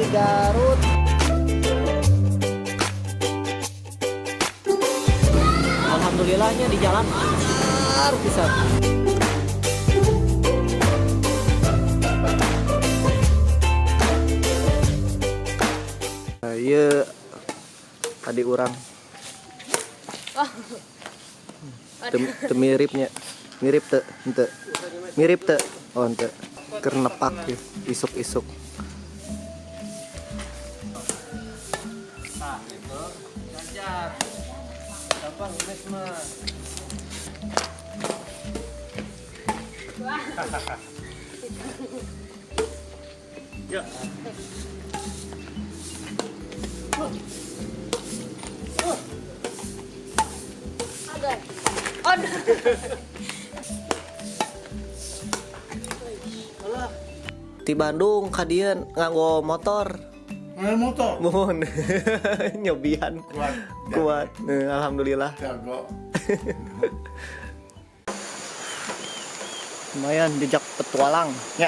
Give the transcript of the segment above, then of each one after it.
di Garut. Alhamdulillahnya di jalan lancar pisan. Iya, tadi urang. Teu miripnya, mirip teu, henteu. Mirip teu, oh henteu. Keur nepak ya, isuk-isuk. Nah, itu jajar. Gampang geus mah. Yuk. Aduh. Di Bandung ka dieu nganggo motor. Nganggo motor. Mohon nyobian. Kuat. Kuat. Alhamdulillah. Jago. Lumayan jejak petualang ya.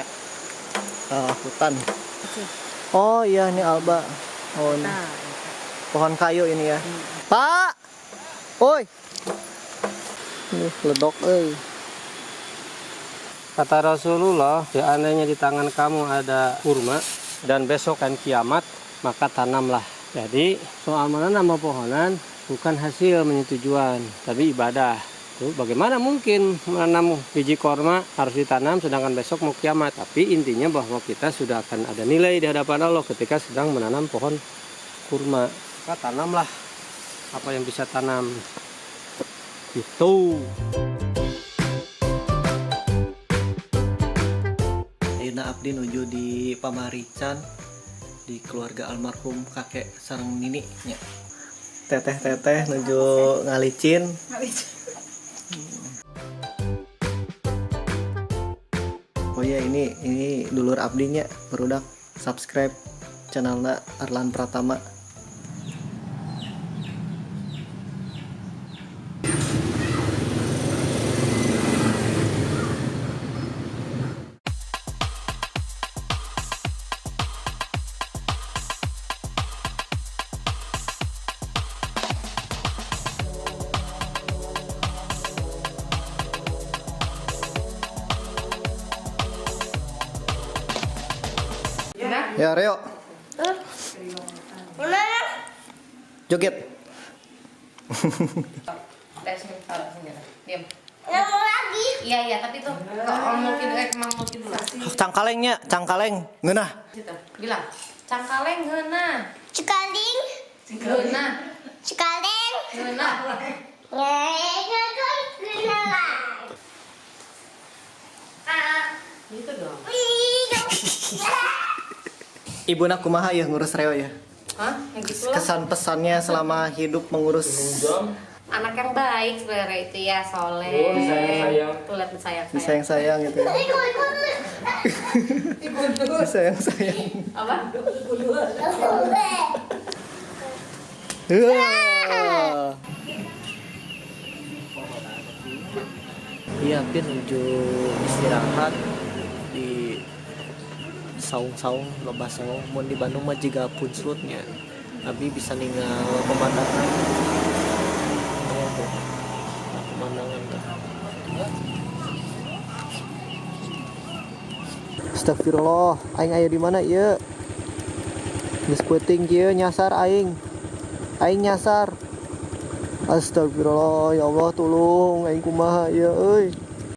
Hutan. Oh iya ini Alba. Oh ini. Pohon kayu ini ya. Pak. Oi. Nih, ledok euy. Kata Rasulullah, seandainya di tangan kamu ada kurma dan besok kan kiamat, maka tanamlah. Jadi soal menanam pepohonan bukan hasil menyetujuan, tapi ibadah. Tuh, bagaimana mungkin menanam biji korma harus ditanam sedangkan besok mau kiamat? Tapi intinya bahwa kita sudah akan ada nilai di hadapan Allah ketika sedang menanam pohon kurma. Maka tanamlah apa yang bisa tanam. Itu. Ayeuna abdi nuju di Pamarican di keluarga almarhum kakek sareng nini nya. Teteh-teteh nuju ngalicin. Oh iya ini dulur abdinya barudak subscribe channelna Arlan Pratama. Ya, Reo. Joget. Tes nih, taruh sini lah. Diam. Lagi. Iya, iya, tapi tuh ke Om Mulki dulu, ke Mang Mulki dulu. Cangkalengnya, cangkaleng, ngeunah. Situ. Bilang, cangkaleng ngeunah. Cikaling, Ngeunah. cikaleng, Ngeunah. ngeunah. Gitu dong. Ibu nak kumaha ya ngurus Reo ya? Hah? Yang gitu lah. Kesan pesannya selama hidup mengurus Anak yang baik sebenarnya itu ya, soleh. Oh, disayang-sayang. Tuh lihat disayang-sayang. disayang-sayang gitu ya. Disayang-sayang. Apa? Wah. Iya, hampir menuju istirahat di saung-saung, loba saung. Mun di Bandung mah jiga punslutnya. Tapi bisa ninggal pemandangan. Iya tuh. Nah, pemandangan tuh. Astagfirullah, aing aya di mana ieu? Geus peuting kieu nyasar aing. Aing nyasar. Astagfirullah, ya Allah tolong aing kumaha ieu euy.